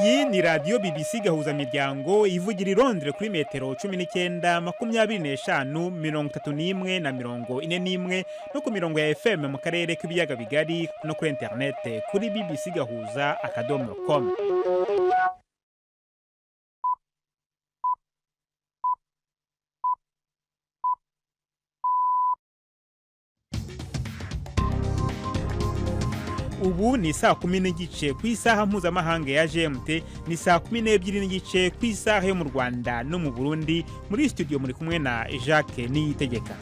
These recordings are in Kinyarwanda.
Iyi ni radiyo BBC Gahuzamiryango, ivugira i Londres kuri metero 19, 25, 31 na 41, no ku mirongo ya FM mu karere k'ibiyaga bigari, no kuri interinete kuri bbcgahuza.com. Ubu ni saa 10:30 ku isaha mpuzamahanga ya GMT, ni saa 12:30 ku isaha yo mu Rwanda no mu Burundi. Muri studio muri kumwe na Jacques Niyitegeka.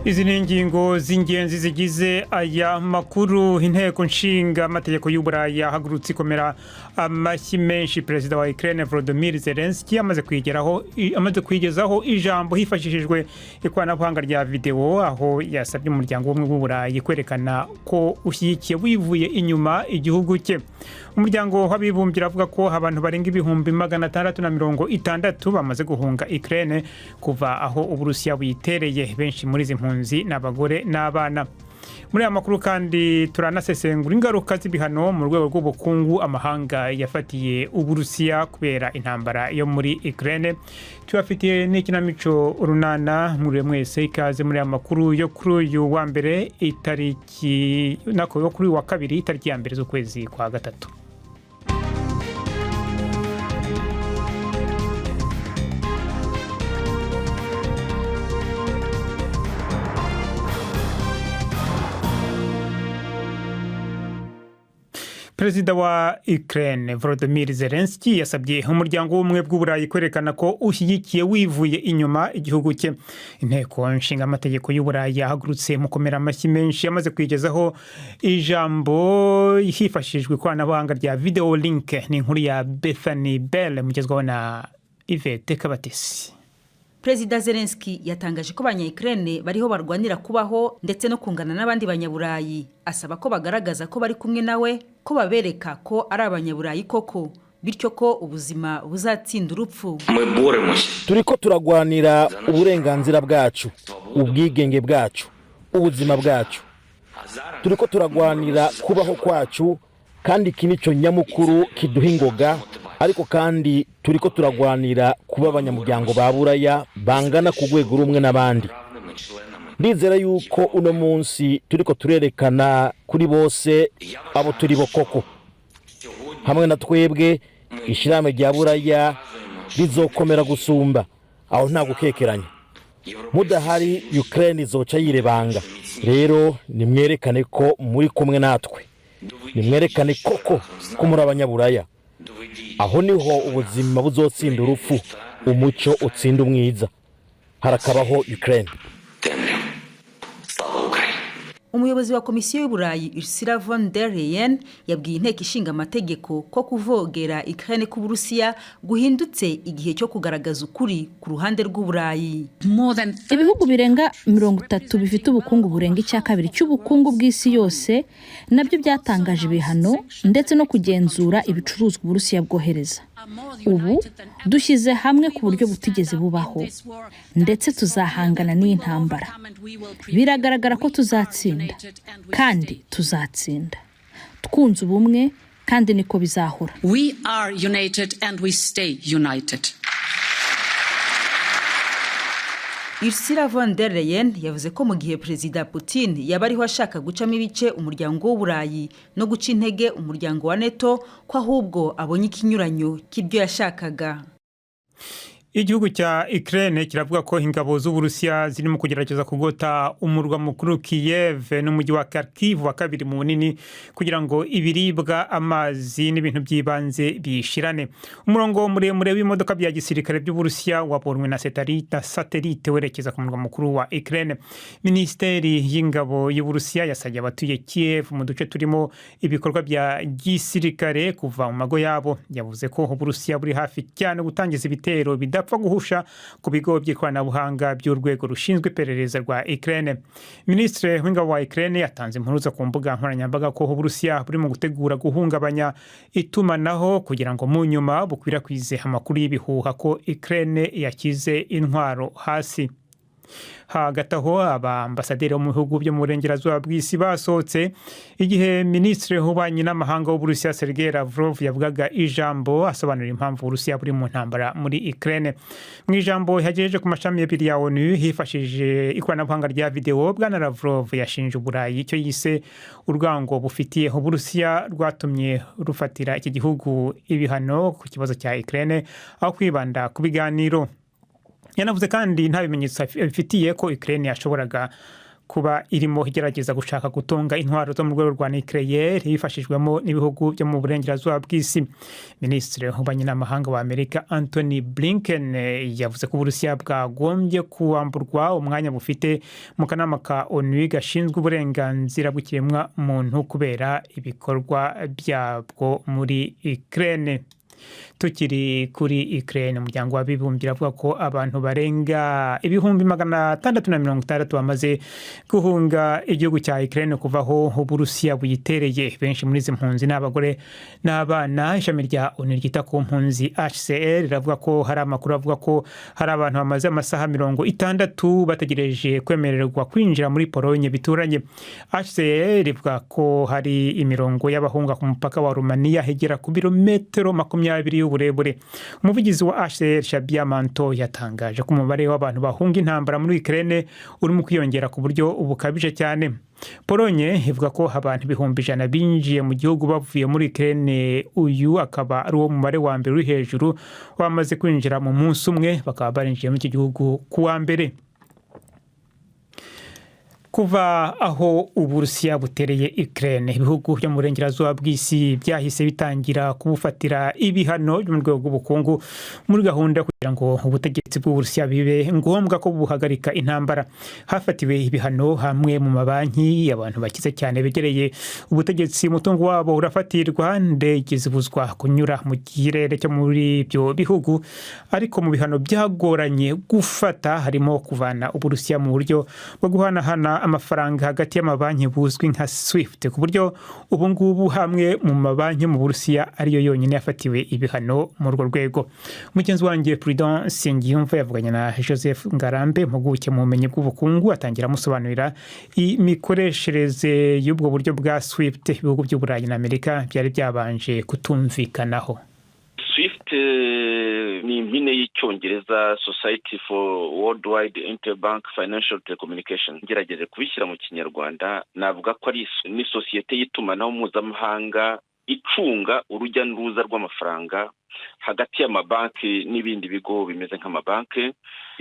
Izi ni ingingo z'ingenzi zigize aya makuru. Inteko nshinga amategeko y'Uburayi yahagurutse ikomera amashyi menshi Perezida wa Ukraine Volodymyr Zelensky amaze kuyigezaho ijambo hifashishijwe ikoranabuhanga rya videwo, aho yasabye Umuryango w'Ubumwe bw'Uburayi kwerekana ko ushyigikiye wivuye inyuma igihugu cye. Umuryango w'Abibumbye uravuga ko abantu barenga 660,000 bamaze guhunga Ukraine kuva aho Uburusiya buyitereye. Benshi muri izi mpunzi ni abagore n'abana. Muri aya makuru kandi turanasesengura ingaruka z'ibihano mu rwego rw'ubukungu amahanga yafatiye Uburusiya kubera intambara yo muri Ukraine. Tubafitiye n'ikinamico Urunana. Muri mwese ikaze muri aya makuru yo kuri uyu wa mbere, itariki nako yo kuri uyu wa kabiri, itariki ya 1 z'ukwezi kwa gatatu. Perezida wa Ukraine Volodymyr Zelensky yasabye Umuryango w'Ubumwe bw'Uburayi kwerekana ko ushyigikiye wivuye inyuma igihugu cye. Inteko nshingamategeko y'Uburayi yahagurutse mu komera amashyi menshi yamaze kuyigezaho ijambo hifashishijwe ikoranabuhanga rya video link. Ni inkuru ya Bethany Bell, mugezwaho na Yvette Kabatesi. Perezida Zelensky yatangaje ko Abanya-Ukraine bariho barwanira kubaho ndetse no kungana n'abandi Banyaburayi, asaba ko bagaragaza ko bari kumwe nawe, ko babereka ko ari Abanyaburayi koko, bityo ko ubuzima buzatsinda urupfu. Turiko turagwanira uburenganzira bwacu, ubwigenge bwacu, ubuzima bwacu. Turiko turagwanira kubaho kwacu, kandi iki nico nyamukuru kiduha ingoga. Ariko kandi turiko turagwanira kuba abanyamuryango ba Buraya bangana ku rwego rumwe n'abandi. Ndizera yuko uno munsi turiko turerekana kuri bose abo turi bo koko. Hamwe na twebwe, ishyirahamwe rya Buraya rizokomera gusumba, aho nta gukekeranya. Mudahari, Ukraine izoca yirebanga. Rero nimwerekane ko muri kumwe natwe, nimwerekane koko ko muri Abanyaburaya. Aho niho ubuzima buzotsinda urupfu, umuco utsinda umwiza. Harakabaho Ukraine! Umuyobozi wa Komisiyo y'Uburayi Ursula von der Leyen yabwiye Inteko Ishinga Amategeko ko kuvogera Ukraine k'Uburusiya guhindutse igihe cyo kugaragaza ukuri ku ruhande rw'Uburayi. Ibihugu birenga 30 bifite ubukungu burenga icya kabiri cy'ubukungu bw'isi yose nabyo byatangaje ibihano ndetse no kugenzura ibicuruzwa Uburusiya bwohereza. Ubu dushyize hamwe ku buryo butigeze bubaho, ndetse tuzahangana n'iyi ntambara. Biragaragara ko tuzatsinda, kandi tuzatsinda twunze ubumwe, kandi niko bizahora. We are united and we stay united. Ursula von der Leyen yavuze ko mu gihe Perezida Putin yaba ariho ashaka gucamo ibice Umuryango w'Uburayi no guca intege umuryango wa NATO, ko ahubwo abonye ikinyuranyo cy'ibyo yashakaga. Igihugu cya Ukraine kiravuga ko ingabo z'Uburusiya zirimo kugerageza kugota umurwa mukuru Kiev n'umujyi wa Kharkiv wa kabiri mu bunini, kugira ngo ibiribwa, amazi n'ibintu by'ibanze bishirane. Umurongo muremure w'imodoka bya gisirikare by'Uburusiya wabonwe na satellite werekeza ku murwa mukuru wa Ukraine. Minisiteri y'ingabo y'Uburusiya yasabye abatuye Kiev mu duce turimo ibikorwa bya gisirikare kuva mu mago yabo. Yavuze ko Uburusiya buri hafi cyane gutangiza ibitero bidapfa guhusha ku bigo by'ikoranabuhanga by'urwego rushinzwe iperereza rwa Ukraine. Minisitiri w'ingabo wa Ukraine yatanze impuruza ku mbuga nkoranyambaga ko Uburusiya burimo gutegura guhungabanya itumanaho kugira ngo mu nyuma bukwirakwize amakuru y'ibihuha ko Ukraine yakize intwaro hasi. Hagati aho, abambasaderi bo mu bihugu byo mu burengerazuba bw'isi basohotse igihe Minisitiri w'Ububanyi n'Amahanga w'Uburusiya, Sergei Lavrov, yavugaga ijambo asobanura impamvu Uburusiya buri mu ntambara muri Ukraine. Mu ijambo yagejeje ku mashami abiri ya ONU hifashishije ikoranabuhanga rya videwo, Bwana Lavrov yashinje Uburayi icyo yise urwango bufitiye Uburusiya rwatumye rufatira iki gihugu ibihano ku kibazo cya Ukraine aho kwibanda ku biganiro. Yanavuze kandi nta bimenyetso bifitiye ko Ukraine yashoboraga kuba irimo igerageza gushaka gutunga intwaro zo mu rwego rwa nucléaire bifashijwemo n'ibihugu byo mu burengerazuba bw'isi. Minisitiri w'Ububanyi n'Amahanga wa Amerika, Antony Blinken, yavuze ko Uburusiya bwagombye kuwamburwa umwanya bufite mu kanama ka ONU gashinzwe uburenganzira bw'ikiremwa muntu kubera ibikorwa byabwo muri Ukraine. Tukiri kuri Ukraine, Umuryango w'Abibumbye uravuga ko abantu barenga 660,000 bamaze guhunga igihugu cya Ukraine kuva aho Uburusiya buyitereye. Benshi muri izi mpunzi ni abagore n'abana. Ishami rya ONU ryita ku mpunzi, HCR, riravuga ko hari amakuru avuga ko hari abantu bamaze amasaha 60 bategereje kwemererwa kwinjira muri Polonye bituranye. HCR rivuga ko hari imirongo y'abahunga ku mupaka wa Rumaniya igera ku birometero 20 y'uburebure. Umuvugizi wa HCR, Shabia Manto, yatangaje ko umubare w'abantu bahunga intambara muri Ukraine urimo kwiyongera ku buryo bukabije cyane. Polonye ivuga ko abantu 100,000 binjiye mu gihugu bavuye muri Ukraine, uyu akaba ari wo mubare wa mbere uri hejuru wamaze kwinjira mu munsi umwe, bakaba barinjiye muri iki gihugu ku wa mbere. Kuva aho Uburusiya butereye Ukraine, ibihugu byo mu burengerazuba bw'isi byahise bitangira kubufatira ibihano byo mu rwego rw'ubukungu muri gahunda kugira ngo ubutegetsi bw'Uburusiya bibe ngombwa ko buhagarika intambara. Hafatiwe ibihano hamwe mu mabanki, abantu bakize cyane begereye ubutegetsi umutungo wabo urafatirwa, indege zibuzwa kunyura mu kirere cyo muri ibyo bihugu. Ariko mu bihano byagoranye gufata harimo kuvana Uburusiya mu buryo bwo guhanahana amafaranga hagati y'amabanki buzwi nka SWIFT, ku buryo ubu ngubu hamwe mu mabanki mu Burusiya ariyo yonyine yafatiwe ibihano muri urwo rwego. Mugenzi wanjye Prudent Nsengiyumva yavuganye na Joseph Ngarambe, impuguke mu bumenyi bw'ubukungu, atangira amusobanurira imikoreshereze y'ubwo buryo bwa SWIFT ibihugu by'Uburayi na Amerika byari byabanje kutumvikanaho. SWIFT ni impine y'Icyongereza, Society for Worldwide Interbank Financial Telecommunication. Ngerageje kubishyira mu Kinyarwanda, navuga ko ari ni sosiyete y'itumanaho mpuzamahanga icunga urujya n'uruza rw'amafaranga hagati y'amabanki n'ibindi bigo bimeze nk'amabanki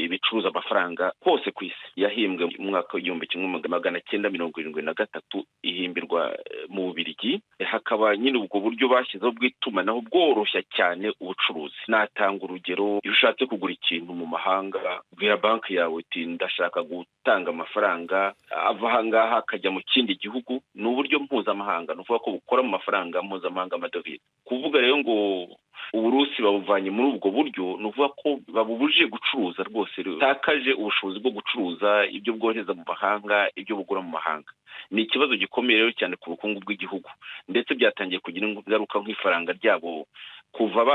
bicuruza amafaranga hose ku isi. Yahimbwe mu mwaka w'1973, ihimbirwa mu Bubirigi. Hakaba nyine ubwo buryo bashyizeho bw'itumanaho bworoshya cyane ubucuruzi. Natanga urugero: iyo ushatse kugura ikintu mu mahanga, ubwira banki yawe uti "Ndashaka gutanga amafaranga ava aha ngaha akajya mu kindi gihugu." Ni uburyo mpuzamahanga, ni ukuvuga ko bukora mu mafaranga mpuzamahanga, amadovize. Kuvuga rero ngo Uburusi babuvanye muri ubwo buryo, ni ukuvuga ko babubujije gucuruza rwose, butakaje ubushobozi bwo gucuruza ibyo bwohereza mu mahanga, ibyo bugura mu mahanga. Ni ikibazo gikomeye rero cyane ku bukungu bw'igihugu, ndetse byatangiye kugira ingaruka nk'ifaranga ryabo kuva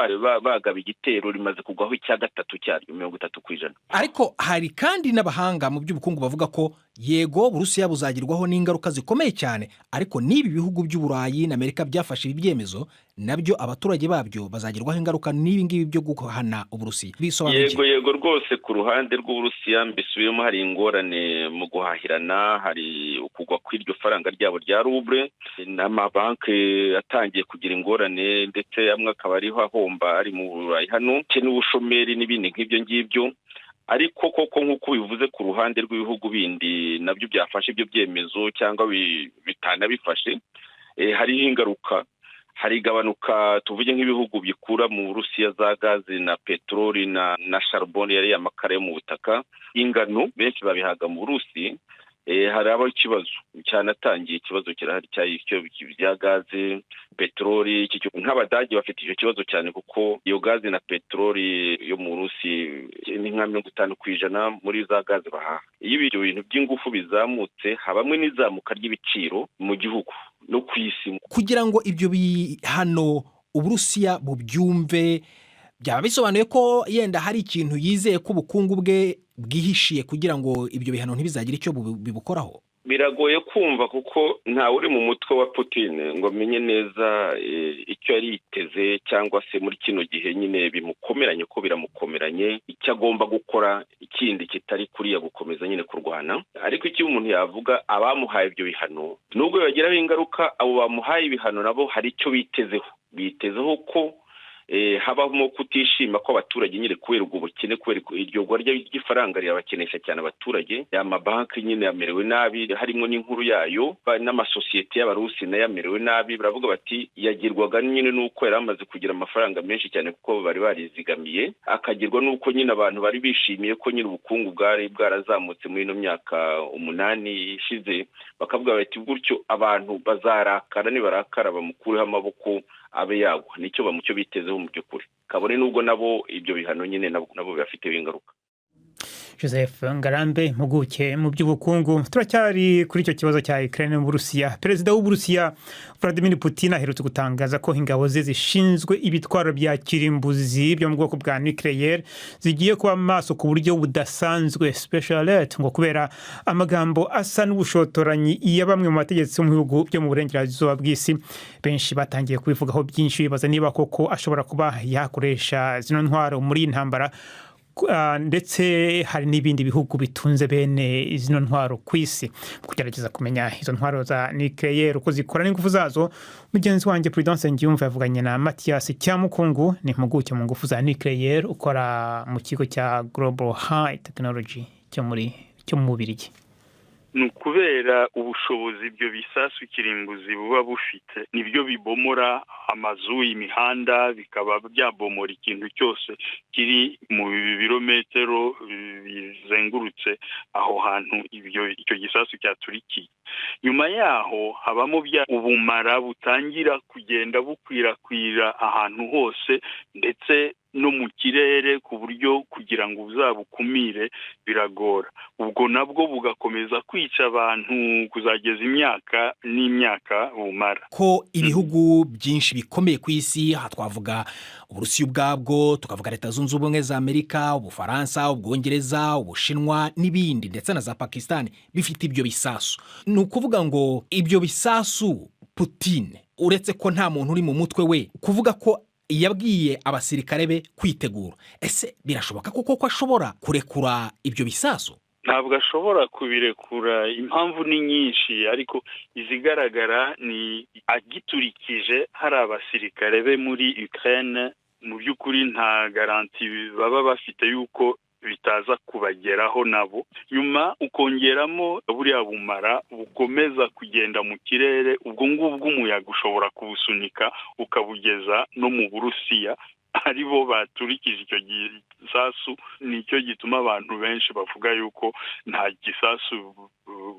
bagaba igitero rimaze kugwaho icya gatatu cyaryo, 30%. Ariko hari kandi n'abahanga mu by'ubukungu bavuga ko yego, Burusiya buzagirwaho n'ingaruka zikomeye cyane, ariko n'ibi bihugu by'Uburayi na Amerika byafashe ibi byemezo, nabyo abaturage babyo bazagirwaho ingaruka n'ibi ngibi byo guhana Uburusiya. Bisobanuye? Yego rwose, ku ruhande rw'Uburusiya, mbisubiyemo, hari ingorane mu guhahirana, hari ukugwa kw'iryo faranga ryabo rya ruble, n'amabanki atangiye kugira ingorane, ndetse amwe akaba ariho ahomba ari mu Burayi hano, n'ubushomeri n'ibindi nk'ibyo ngibyo. Ariko koko nk'uko bivuze, ku ruhande rw'ibihugu bindi nabyo byafashe ibyo byemezo cyangwa bitanabifashe, hariho ingaruka. Hari igabanuka, tuvuge nk'ibihugu bikura mu Burusiya za gazi na peteroli na charbon, yari amakara yo mu butaka, ingano, benshi babihaga mu Burusi. Hari abaho ikibazo cyanatangiye, ikibazo kirahari bya gaze, peteroli. Nk'Abadage bafite icyo kibazo cyane, kuko iyo gaze na peteroli yo mu Burusi ni nka 50% muri za gaze bahaha. Iyo ibyo bintu by'ingufu bizamutse, habamwe n'izamuka ry'ibiciro mu gihugu no ku isi. Kugira ngo ibyo bihano Uburusiya bubyumve, byaba bisobanuye ko yenda hari ikintu yizeye ko ubukungu bwe Bwihishiye kugira ngo ibyo bihano ntibizagire icyo bibukoraho. Biragoye kumva, kuko ntawe uri mu mutwe wa Putin ngo amenye neza icyo yari yiteze, cyangwa se muri kino gihe nyine bimukomeranye, ko biramukomeranye, icyo agomba gukora ikindi kitari kuriya gukomeza nyine kurwana. Ariko icyo umuntu yavuga, abamuhaye ibyo bihano, nubwo bibagiraho ingaruka, abo bamuhaye ibihano nabo hari icyo bitezeho. Bitezeho ko habamo kutishima kw'abaturage nyine kubera ubwo bukene, kubera iryo gwa ry'ifaranga rirabakenesha cyane abaturage. Amabanki nyine yamerewe nabi, harimo n'inkuru yayo, n'amasosiyete y'Abarusi nayo yamerewe nabi. Baravuga bati yagirwaga nyine n'uko yari amaze kugira amafaranga menshi cyane, kuko bari barizigamiye, akagirwa n'uko nyine abantu bari bishimiye ko nyine ubukungu bwari bwarazamutse muri ino myaka 8 ishize. Bakavuga bati gutyo abantu bazarakara, nibarakara bamukureho amaboko abe yagwa. Nicyo bamucyo bitezeho mu by'ukuri, kabone n'ubwo nabo ibyo bihano nyine nabo bibafiteho ingaruka. Joseph Ngarambe, impuguke mu by'ubukungu. Turacyari kuri icyo kibazo cya Ukraine n'Uburusiya. Perezida w'Uburusiya Vladimir Putin aherutse gutangaza ko ingabo ze zishinzwe ibitwaro bya kirimbuzi byo mu bwoko bwa nucléaire zigiye kuba maso ku buryo budasanzwe, special alert, ngo kubera amagambo asa n'ubushotoranyi ya bamwe mu bategetsi bo mu bihugu byo mu burengerazuba bw'isi. Benshi batangiye kubivugaho byinshi, bibaza niba koko ashobora kuba yakoresha zino ntwaro muri iyi ntambara. Ndetse hari n'ibindi bihugu bitunze bene zino ntwaro ku isi. Mu kugerageza kumenya izo ntwaro za nucléaire uko zikora n'ingufu zazo, mugenzi wanjye Prudence Ngiyumva yavuganye na Mathias Cyamukungu, ni impuguke mu ngufu za nucléaire ukora mu kigo cya Global High Technology cyo mu Bubiligi. Ni ukubera ubushobozi ibyo bisasu kirimbuzi buba bufite, nibyo bibomora amazu, imihanda, bikaba byabomora ikintu cyose kiri mu birometero bizengurutse aho hantu ibyo icyo gisasu cyaturikiye. Nyuma yaho habamo bya ubumara butangira kugenda bukwirakwira ahantu hose, ndetse no mu kirere, ku buryo kugira ngo uzabukumire biragora. Ubwo nabwo bugakomeza kwica abantu kuzageza imyaka n'imyaka bumara. Ko ibihugu byinshi bikomeye ku isi, aha twavuga Uburusiya ubwabwo, tukavuga Leta Zunze Ubumwe za Amerika, Ubufaransa, Ubwongereza, Ubushinwa n'ibindi, ndetse na za Pakisitani, bifite ibyo bisasu, ni ukuvuga ngo ibyo bisasu Putin, uretse ko nta muntu uri mu mutwe we, kuvuga ko yabwiye abasirikare be kwitegura, ese birashoboka koko ko ashobora kurekura ibyo bisasu? Ntabwo ashobora kubirekura. Impamvu ni nyinshi, ariko izigaragara ni agiturikije hari abasirikare be muri Ukraine, mu by'ukuri nta garantie baba bafite yuko bitaza kubageraho nabo. Nyuma ukongeramo buriya bumara bukomeza kugenda mu kirere, ubwo ngubwo umuyaga ushobora kubusunika ukabugeza no mu Burusiya ari bo baturikije icyo gisasu. Nicyo gituma abantu benshi bavuga yuko nta gisasu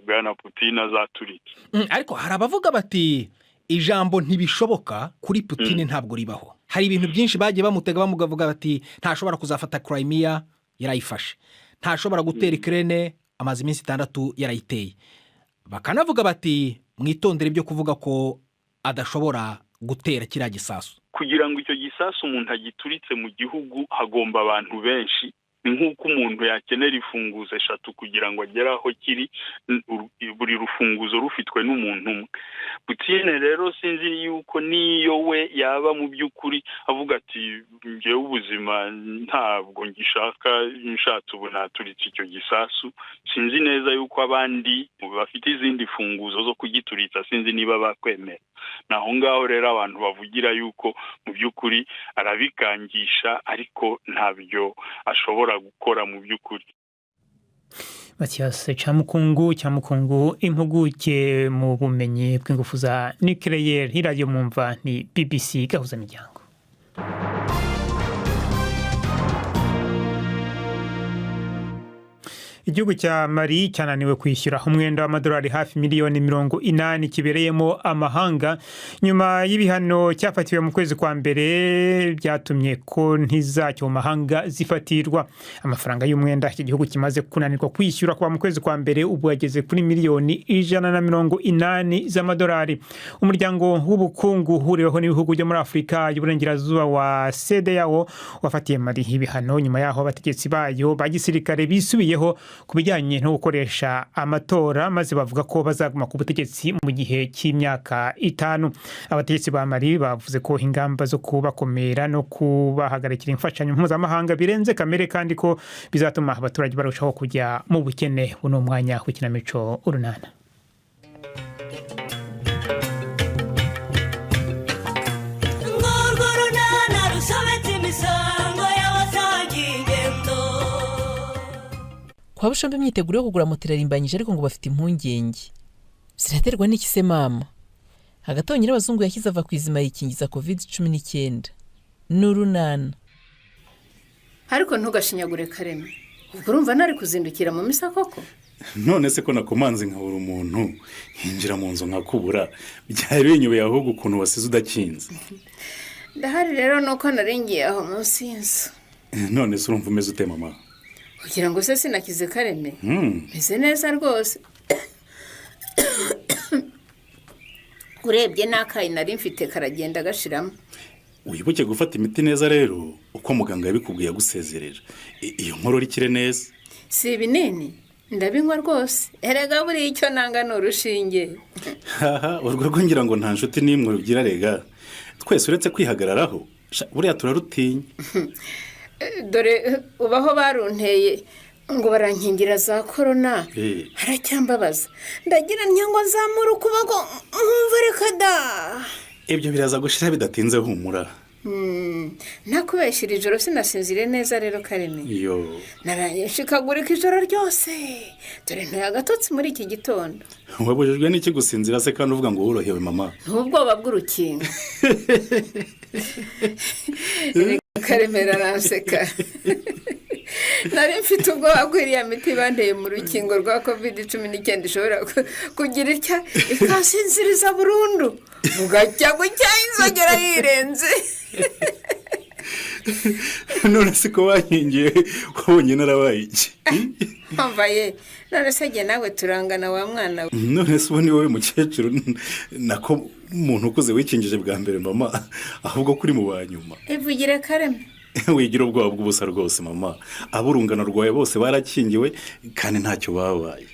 bwana Putin azaturika. Ariko hari abavuga bati ijambo "ntibishoboka" kuri Putin ntabwo ribaho. Hari ibintu byinshi bagiye bamutega, bamugavuga bati ntashobora kuzafata Crimea, yarayifashe; ntashobora gutera Ukraine, amaze iminsi 6 yarayiteye. Bakanavuga bati mwitondere ibyo kuvuga ko adashobora gutera kiriya gisasu. Kugira ngo icyo gisasu umuntu agituritse mu gihugu, hagomba abantu benshi. Ni nk'uko umuntu yakenera imfunguzo eshatu kugira ngo agere aho kiri, buri rufunguzo rufitwe n'umuntu umwe. Putin rero sinzi yuko niyo we yaba mu by'ukuri avuga ati ngewe ubuzima ntabwo ngishaka, nshatse ubu naturitse icyo gisasu, sinzi neza yuko abandi bafite izindi funguzo zo kugituritsa, sinzi niba bakwemera. Ni aho ngaho rero abantu bavugira yuko mu by'ukuri arabikangisha, ariko ntabyo ashobora gukora mu by'ukuri. Mathias Cyamukungu, impuguke mu bumenyi bw'ingufu za nucléaire. Iradiyo mwumva ni BBC Gahuzamiryango. Igihugu cya Mali cyananiwe kwishyura umwenda w'amadolari hafi miliyoni 80 kibereyemo amahanga, nyuma y'ibihano cyafatiwe mu kwezi kwa mbere byatumye konti zacyo mu mahanga zifatirwa. Amafaranga y'umwenda iki gihugu kimaze kunanirwa kwishyura kuva mu kwezi kwa mbere ubu yageze kuri miliyoni 180 z'amadolari. Umuryango w'ubukungu uhuriweho n'ibihugu byo muri Afurika y'Uburengerazuba wa CEDEAO wafatiye Mali ibihano nyuma y'aho abategetsi bayo ba gisirikare bisubiyeho ku bijyanye no gukoresha amatora, maze bavuga ko bazaguma ku butegetsi mu gihe cy'imyaka 5. Abategetsi ba Mali bavuze ko ingamba zo kubakomera no kubahagarikira imfashanyo mpuzamahanga birenze kamere, kandi ko bizatuma abaturage barushaho kujya mu bukene. Uno mwanya w'ikinamico Urunana. Urwo runana rusobetse imisango y'abasangiye ingendo. Kwa Bushombe imyiteguro yo kugura moto irarimbanyije, ariko ngo bafite impungenge. Ziraterwa n'iki se mama? Hagati aho nyirabazungu yashyize ava ku izima yikingiza COVID-19. Ni Urunana. Ariko ntugashinyagure Kareme, ubwo urumva nari kuzindukira mu misa koko? None se ko nakomanze nkabura umuntu, nkinjira mu nzu nkakubura, byari binyobeye ahubwo ukuntu wasize udakinze. Ndahari rero, nuko naringiye aho munsi y'inzu. None se urumva umeze ute, mama? Kugira ngo se sinakize, Kareme? Meze neza rwose, urebye n'akayi nari mfite karagenda gashiramo. Wibuke gufata imiti neza rero uko muganga yabikubwiye agusezerera. Iyo nkorora ikire neza. Si ibinini, ndabinywa rwose. Erega buriya icyo nanga ni urushinge. Haha, urwo rwo ngira ngo nta nshuti n'imwe rugira. Rega twese uretse kwihagararaho, sha, buriya turarutinya. Dore ubaho barunteye ngo barankingira za korona, haracyambabaza. Ndagira ngo nzamure ukuboko nkumva reka da. Ibyo biraza gushira bidatinze, humura. Ntakubeshyira, ijoro sinasinzire neza rero, Kareme. Iyo. Naraye nshikagurika ijoro ryose, dore ntuye agatotsi muri iki gitondo. Wabujijwe n'iki gusinzira se kandi uvuga ngo worohewe, mama? Ntubwoba bw'urukingo. Erega Karemera aranseka, nari mfite ubwoba ko iriya miti bandeye mu rukingo rwa COVID-19 ishobora kugira itya ikansinziriza burundu, bugacya gucya inzogera yirenze. None se ko wankingiye wabonye narabaye iki? Mvaye, none se jye nawe turangana, wa mwana we? None se ubu ni wowe mukecuru, nako umuntu ukuze wikingije bwa mbere, mama, ahubwo kuri mu ba nyuma? Ivugire, Kareme. Wigira ubwoba bw'ubusa rwose, mama. Ab'urungano rwawe bose barakingiwe kandi ntacyo babaye.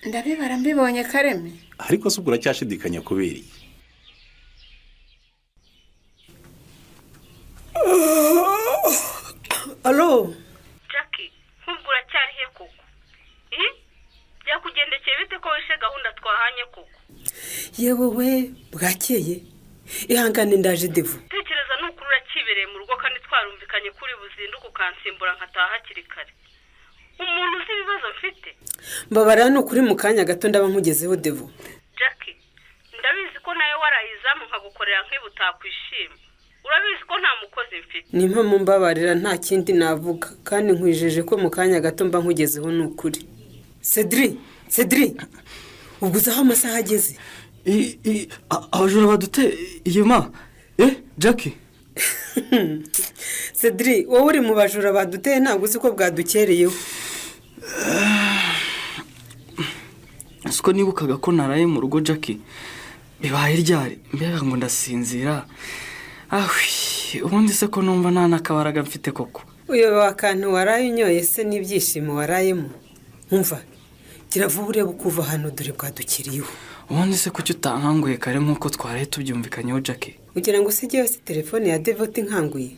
Ndabibara mbibonye, Kareme. Ariko se ubwo uracyashidikanya kubera iki? Alo? Jackie, nk'ubwo uracyari he koko? Byakugendekeye bite ko wishe gahunda twahanye koko? Yewe we, bwakeye! Ihangane, ndaje devu. Tekereza ni ukuri, urakibereye mu rugo kandi twarumvikanye kuri buzinduke ukansimbura nkataha hakiri kare, umuntu uzi ibibazo mfite. Mbabara ni ukuri, mu kanya gato ndaba nkugezeho, devu. Jackie, ndabizi ko nawe warayizamu nkagukorera nk'ibi utakwishima. Urabizi ko nta mukozi mfite. Ni mpamo, mbabarira, nta kindi navuga, kandi nkwijeje ko mu kanya gato mba nkugezeho, ni ukuri. Cedri, Cedri, ubwo uzi aho amasaha ageze? Abajura badute iyo ma Jackie? Cedri, wowe uri mu bajura baduteye, ntabwo uzi ko bwadukereyeho? Siko nibukaga ko naraye mu rugo, Jackie? Bibaye ryari? Mbega ngo ndasinzira! Ahwi, ubundi se ko numva nta n'akabaraga mfite koko? Uyobewe akantu waraye unyoye se n'ibyishimo warayemo? Nkumva gira vuba urebe uko uva hano, dore bwadukiriyeho. Ubundi se kuki utankanguye kare nk'uko twaraye tubyumvikanyeho, Jackie? Ugira ngo usige yose telefone ya Devoti nkanguye?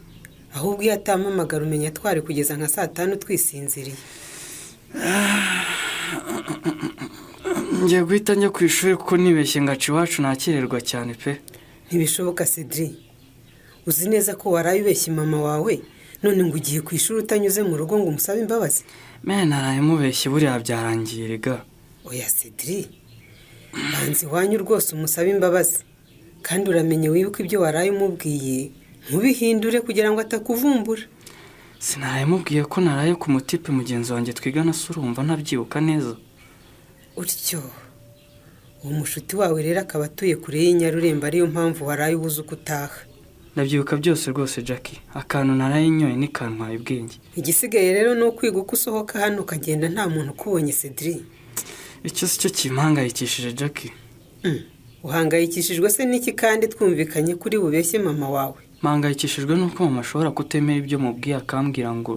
Ahubwo iyo atampamagara umenya twari kugeza nka saa 5 twisinziriye. Ngiye guhita njya ku ishuri kuko nibeshye ngaca iwacu nakererwa cyane pe. Ntibishoboka, Cedri. Uzi neza ko waraye ubeshye mama wawe, none ngo ugiye ku ishuri utanyuze mu rugo ngo umusabe imbabazi? Mene, naraye mubeshye, buriya byarangiye rega. Oya Cedri, banza iwanyu rwose umusabe imbabazi, kandi uramenye wibuke ibyo waraye umubwiye ntubihindure kugira ngo atakuvumbura. Sinaraye mubwiye ko naraye ku mutipe mugenzi wanjye twigana, se urumva ntabyibuka neza? Utyo uwo mushuti wawe rero akaba atuye kure y'inyarurembo, ariyo mpamvu waraye ubuze uko utaha. Ndabyibuka byose rwose, Jackie. Akantu naraye nyoye ntikantwaye ubwenge. Igisigaye rero ni ukwiga uko usohoka hano ukagenda nta muntu ukubonye, Cedric. Icyo si cyo kimpangayikishije, Jackie. Uhangayikishijwe se n'iki kandi twumvikanye kuri bubeshye mama wawe? Mpangayikishijwe n'uko mama ashobora kutemera ibyo mubwiye, akambwira ngo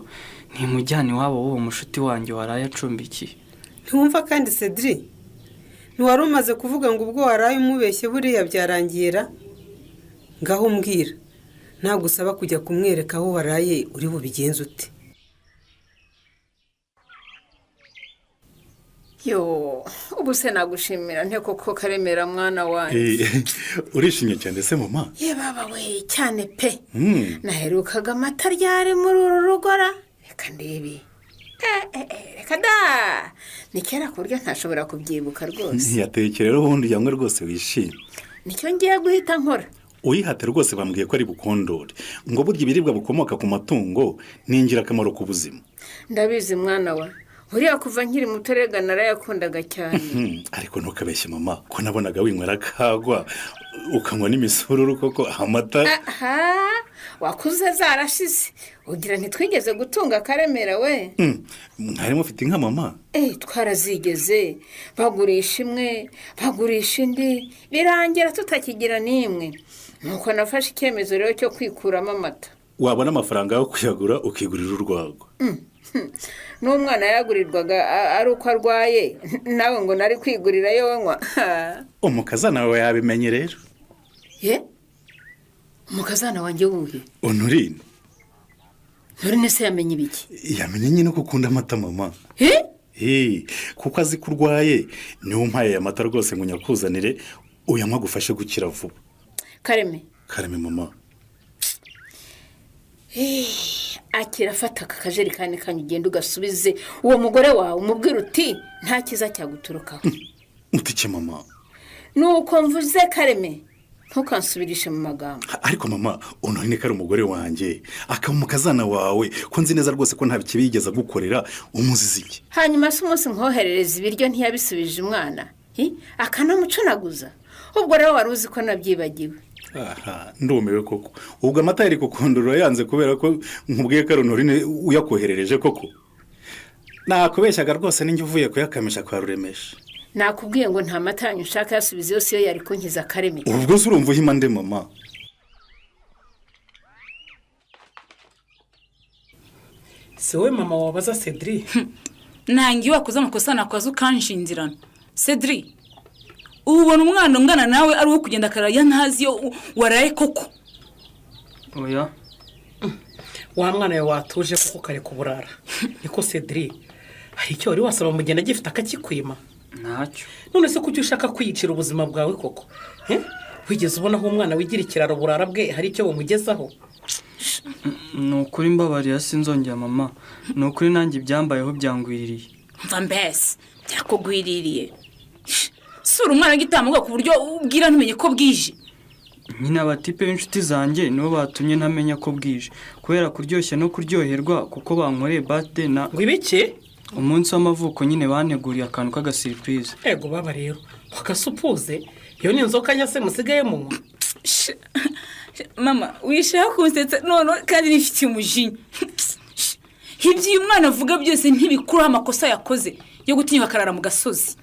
ntimujyane iwabo w'uwo mushuti wanjye waraye acumbikiye. Ntiwumva kandi, Cedric? Ntiwari umaze kuvuga ngo ubwo waraye umubeshye buriya byarangiye ra? Ngaho umbwira, nagusaba kujya kumwereka aho waraye, uri bubigenze ute? Yo, ubu se nagushimira nte koko, Karemera mwana wanjye? Urishimye cyane se, mama? Ye baba we, cyane pe! Naherukaga amata ryari muri uru rugora? Reka ndebe. Reka da, ni kera ku buryo ntashobora kubyibuka rwose. Ntiyatekere rero, ubundi yanywe rwose wishimye. Nicyo ngiye guhita nkora. Uyihate rwose, bambwiye ko ari bukondore, ngo burya ibiribwa bikomoka ku matungo ni ingirakamaro ku buzima. Ndabizi mwana wa, buriya kuva nkiri muto rega narayakundaga cyane. Ariko ntukabeshye mama, ko nabonaga winywera akagwa ukanywa n'imisururu koko, amata? Aha wakuze zarashize, ugira ntitwigeze gutunga, Karemera we. Mwari mufite inka, mama? Eh, twarazigeze, bagurisha imwe, bagurisha indi, birangira tutakigira n'imwe. Nuko nafashe icyemezo rero cyo kwikuramo amata. Wabona amafaranga yo kuyagura ukigurira urwagwa. N'umwana yagurirwaga ari uko arwaye, nawe ngo nari kwigurira yo nywa? Umukazana wawe yabimenye rero. Ye, umukazana wanjye wuhe? Honorine. Nturine se yamenye ibiki? Yamenye nyine ko ukunda amata, mama. Eh? Kuko azi ko urwaye, niwo umpaye aya mata rwose ngo nyakuzanire uyanywa agufashe gukira vuba. Kareme! Kareme, mama. Akira, afata aka kajerekani kanyu, ugenda ugasubize uwo mugore wawe, umubwira uti nta cyiza cyaguturukaho. Utike, mama? Nuko mvuze, Kareme, ntukansubirishe mu magambo. Ariko mama, Honorine ko ari umugore wanjye akaba umukazana wawe, ko nzi neza rwose ko nta kibi yigeze agukorera, umuziza iki? Hanyuma se umunsi nkoherereza ibiryo ntiyabisubije umwana? Hi? Akanamucunaguza. Ubwo rero wari uzi ko nabyibagiwe? Aha ndumiwe koko! Ubwo amata yari kukondorora yanze kubera ko nkubwiye ko ari Honorine uyakoherereje koko? Nakubeshyaga rwose, ninjye uvuye kuyakamisha kwa Ruremesha. Nakubwiye ngo nta mata yanyu nshaka, yasubiza yose iyo yari kunkiza, Kareme. Ubwo se urumva uhima nde, mama? Si wowe mama wabaza Cedric? Nange iyo wakoze amakosa nakoze ukanshinzirana. Cedric, ubu ubona umwana ungana nawe ari uwo kugenda akarara ntazi iyo waraye koko? Oya. Wa mwana we, watuje kuko kare kuburara niko? Cedric, hari icyo wari wasaba mugenda agifite akakikwima? Ntacyo. None se kuki ushaka kwiyicira ubuzima bwawe koko? Eh? Wigeze ubona aho umwana wigira ikiraro burara bwe hari icyo bumugezaho? Ni ukuri mbabarira, sinzongera mama. Ni ukuri nanjye ibyambayeho byangwiririye. Mva mbese, byakugwiririye? Sura umwana w'igitambambuga ku buryo ubwira ntumenye ko bwije. Nyine abatipe b'inshuti zanjye nibo batumye ntamenya ko bwije, kubera kuryoshya no kuryoherwa, kuko bankoreye birthday na Ngo ibiki? Umunsi w'amavuko nyine, banteguriye akantu k'agasurprise. Ego baba rero, wakasupuze, iyo ni inzoka nshya se musigaye munywa? Mama, wishaka kunsetsa none kandi nifitiye umujinya. Ibyo uyu mwana avuga byose ntibikuraho amakosa yakoze yo gutinyuka akarara mu gasozi.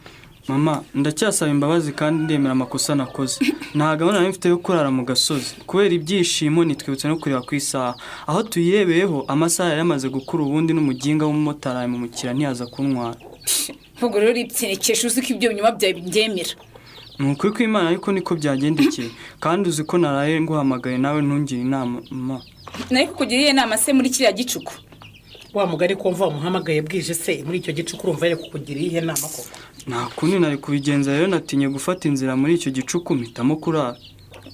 Mama, ndacyasaba imbabazi kandi ndemera amakosa nakoze. Nta gahunda nari mfite yo kurara mu gasozi. Kubera ibyishimo nitwibutse no kureba ku isaha, aho tuyirebeyeho amasaha yari yamaze gukura, ubundi n'umuginga w'umumotari aramumukira ntiyaza kuntwara. Ubwo rero uripyenekesha, uzi ko ibyo binyoma byawe byemera? Ni ukuri kw'Imana, ariko niko byagendekeye. Kandi uzi ko naraye nguhamagaye nawe ntungire inama, mama. Nari kukugiriye inama se muri kiriya gicuku? Wa mugari, ko mva wamuhamagaye bwije se, muri icyo gicuku urumva yari kukugira iyihe nama koko? Nta kundi nari kubigenza rero, natinye gufata inzira muri icyo gicuku, mpitamo kurara.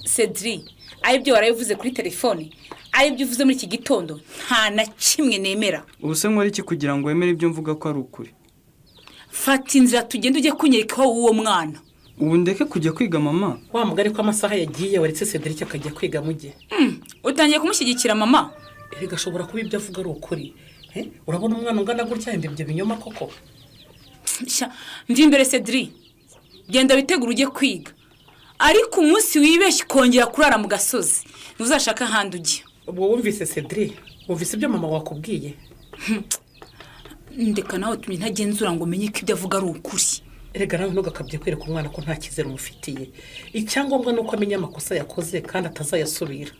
Cedric, aribyo warabivuze kuri telefone, aribyo uvuze muri iki gitondo, nta na kimwe nemera. Ubu se nkora iki kugira ngo wemere ibyo mvuga ko ari ukuri? Fata inzira tugende, ujye kunyereka aho w'uwo mwana. Ubu ndeke kujya kwiga, mama? Wa mugari, ko amasaha yagiye, waretse Cedric akajya kwiga mujye. Utangiye kumushyigikira, mama? Erega ashobora kuba ibyo avuga ari ukuri. Urabona umwana ungana gutya yemba ibyo binyoma koko? Mva imbere Cedric, genda witegure ujye kwiga, ariko umunsi wibeshye ukongera kurara mu gasozi ntuzashake ahandi ujya. Ubwo wumvise Cedric, wumvise ibyo mama wakubwiye? Ndeka nawe utumye ntagenzura ngo umenye ko ibyo avuga ari ukuri. Erega nawe ntugakabye kwereka umwana ko nta cyizere umufitiye. Icyangombwa ni uko amenya amakosa yakoze kandi atazayasubira.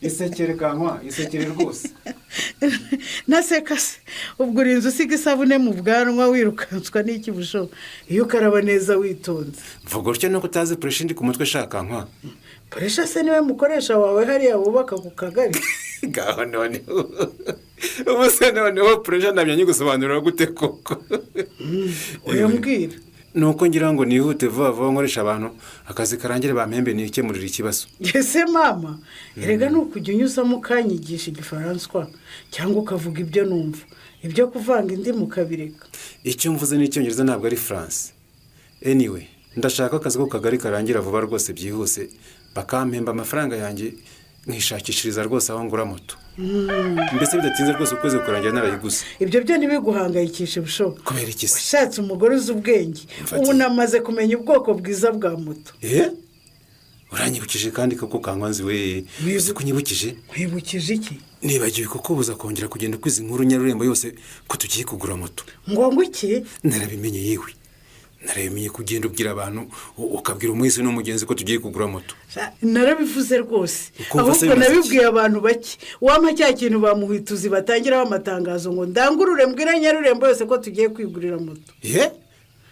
Isekere kankwa, isekere rwose. Naseka se, ubwo urinze usiga isabune mu bwanwa wirukanswa n'iki busho? Iyo ukaraba neza witonze. Mvuga utyo nuko utazi puresha indi ku mutwe shaka nkwa. Puresha se niwe mukoresha wawe hariya wubaka ku kagari? Ngaho noneho, ubu se noneho puresha ntabyo nyigusobanurira gute koko? Uyambwira. Nuko ngira ngo nihute vuba vuba nkoresha abantu akazi karangire bampembe nikemurira ikibazo. Ese mama, erega ni ukujya unyuzamo ukanyigisha igifaransa cyangwa ukavuga ibyo numva, ibyo kuvanga indimu ukabireka. Icyo mvuze ni icyongereza ntabwo ari France. Anyway, ndashaka akazi ko kagari karangira vuba rwose byihuse, bakampemba amafaranga yanjye nkishakishiriza rwose aho ngura moto. Mbese bidatinze rwose ukwezi kurangira narayiguze. Ibyo byo ntibiguhangayikishe bushoboka. Kubera iki se? Ushatse umugore uzi ubwenge. Ubu namaze kumenya ubwoko bwiza bwa moto. Uranyibukije kandi koko kankwanzi we. Uzi ko unyibukije? Nkwibukije iki? Nibagiwe kukubuza kongera kugenda ukwiza inkuru Nyarurembo yose ko tugiye kugura moto. Ngo iki? Narabimenye yewe. Narabimenye kugenda ubwira abantu ukabwira umuhisi n'umugenzi ko tugiye kugura moto. Narabivuze rwose. Ahubwo nabibwiye abantu bake. Wampa cya kintu bamuhituzi batangiraho amatangazo ngo ndangurure mbwira Nyarurembo yose ko tugiye kwigurira moto.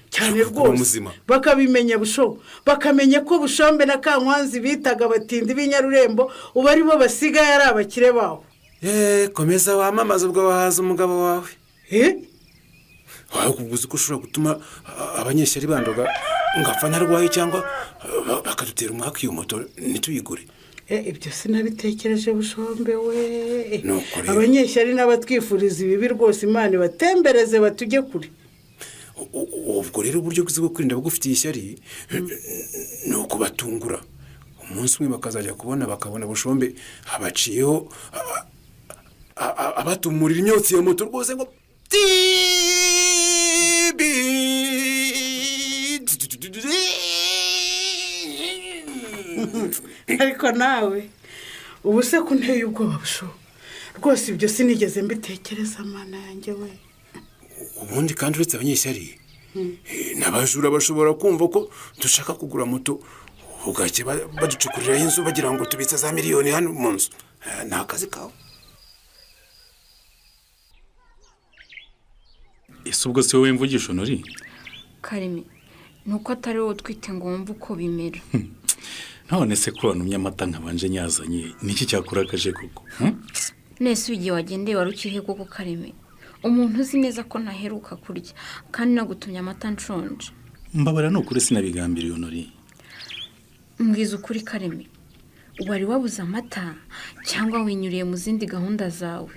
Cyane rwose. Bakabimenya busho, bakamenya ko Bushombe na Kankwanzi bitaga abatindi b'inyarurembo ubu ari bo basigaye ari abakire baho. Komeza wamamaza ubwo wahaza umugabo wawe. Wakuguza ko ushobora gutuma abanyeshyari bandoga ngapfa ntarwaye cyangwa bakadutera umwaka iyo moto ntituyigure. Ibyo sinabitekereje Bushombe we. Abanyeshyari n'abatwifuriza ibibi rwose Imana ibatembereze batujye kure. Ubwo rero uburyo bwiza bwo kwirinda abagufitiye ishyari ni ukubatungura. Umunsi umwe bakazajya kubona bakabona Bushombe abaciyeho abatumurira imyotsi ya moto rwose ngo Ariko nawe ubu se ko unteye ubwoba busho rwose, ibyo sinigeze mbitekereza mana yanjye we. Ubundi kandi uretse abanyeshyari n'abajura bashobora kumva ko dushaka kugura moto ubwake baducukuriraho inzu bagira ngo tubitse za miliyoni hano mu nzu. Ni akazi kawe. Ese ubwo si wowe mvugisha Honori? Karimi, nuko atari wowe utwite ngo wumve uko bimera. None se ko wanumye amata nkabanje nyazanye, niki cyakurakaje koko? Nese igihe wagendeye wari ukihe koko Karimi? Umuntu uzi neza ko ntaheruka kurya kandi nagutumye amata nshonje. Mbabara ni ukuri sinabigambiriye Honori. Mbwiza ukuri Karimi, wari wabuze amata cyangwa winyuriye mu zindi gahunda zawe?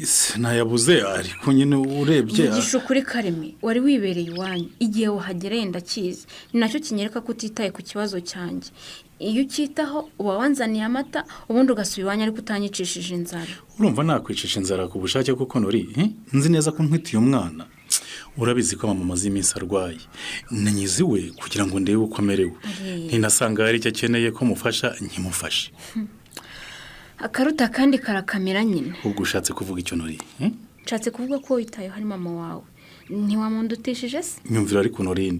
Sinayabuze ariko nyine urebye. Mvugisha ukuri Karimi, wari wibereye iwanyu igihe wahagereye ndakizi, ni nacyo kinyereka ko utitaye ku kibazo cyanjye. Iyo ucyitaho uba wanzaniye amata ubundi ugasubira iwanyu ariko utanyicishije inzara. Urumva nakwicisha inzara ku bushake kuko Nori, nzi neza ko ntwitiye umwana. Urabizi ko mama amaze iminsi arwaye, nanyizi we kugira ngo ndebe uko amerewe. Ntinasanga hari icyo akeneye ko mufasha nkimufashe. Akaruta kandi karakamera nyine. Ubwo ushatse kuvuga icyo Nori? Nshatse kuvuga ko witayeho hari mama wawe. Ntiwamundutishije se? Nyumvira ariko Norine,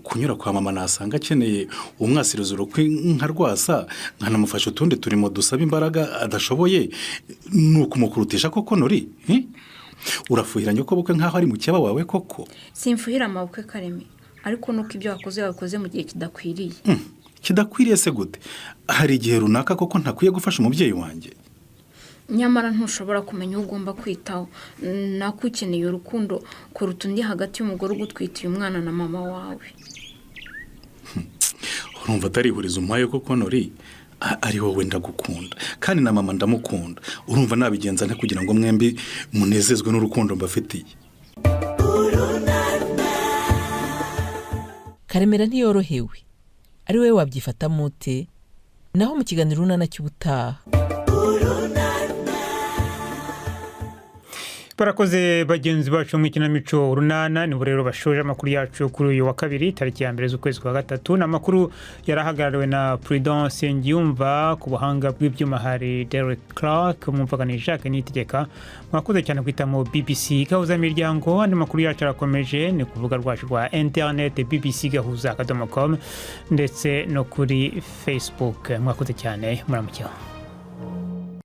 kunyura kwa mama nasanga akeneye umwasirizo urukwi nka rwasa, nkanamufasha utundi turimo dusaba imbaraga adashoboye, ni ukumukurutisha koko Nori? Urafuhira nyokobukwe nkaho ari mukeba wawe koko? Simfuhira amabukwe Kareme, ariko nuko ibyo wakoze wabikoze mu gihe kidakwiriye. Kidakwiriye se gute? Hari igihe runaka koko ntakwiye gufasha umubyeyi wanjye. Nyamara ntushobora kumenya uwo ugomba kwitaho, nako ukeneye urukundo kuruta undi hagati y'umugore ugutwitiye umwana na mama wawe. Urumva atarihuriza umuhaye koko Nori? Ari wowe ndagukunda kandi na mama ndamukunda. Urumva nabigenza nte kugira ngo mwembi munezezwe n'urukundo mbafitiye? Karemera ntiyorohewe. Ari wowe wabyifatamo ute? Naho mu kiganiro Urunana cy'ubutaha. Barakoze bagenzi bacu mu ikinamico Urunana. Nibo rero bashoje amakuru yacu kuri uyu wa kabiri, tariki ya 1 z'ukwezi kwa gatatu. Ni amakuru yarahagarariwe na Prudence Ngiyumva, ku buhanga bw'ibyuma hari Derek Clark, umumvagani Jacques Niyitegeka. Mwakoze cyane kwitamo BBC Gahuza Miryango. Andi makuru yacu arakomeje ni ku rubuga rwacu rwa internet bbcgahuza.com ndetse no kuri Facebook. Mwakoze cyane, muramukeho.